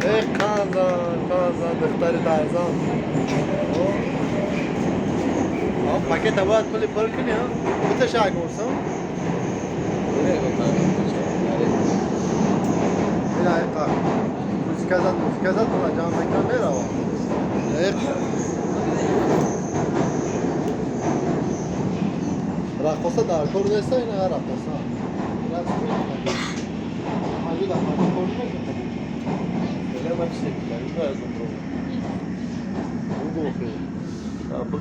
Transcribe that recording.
Эй, қанзан, қанзан, духтари тарзан. Пакета бояд пули пур кунӣ, буташа гурсам. Ина иқа музика зад, музика зад, пула ҷамъ мекунам, меравам. Раққоса дар кор неста, ина раққоса. Рақс мекунад. Ҳаҷу дар кор мекунад. Бля, ман чизе гуфтам, аз он. Бугӯ.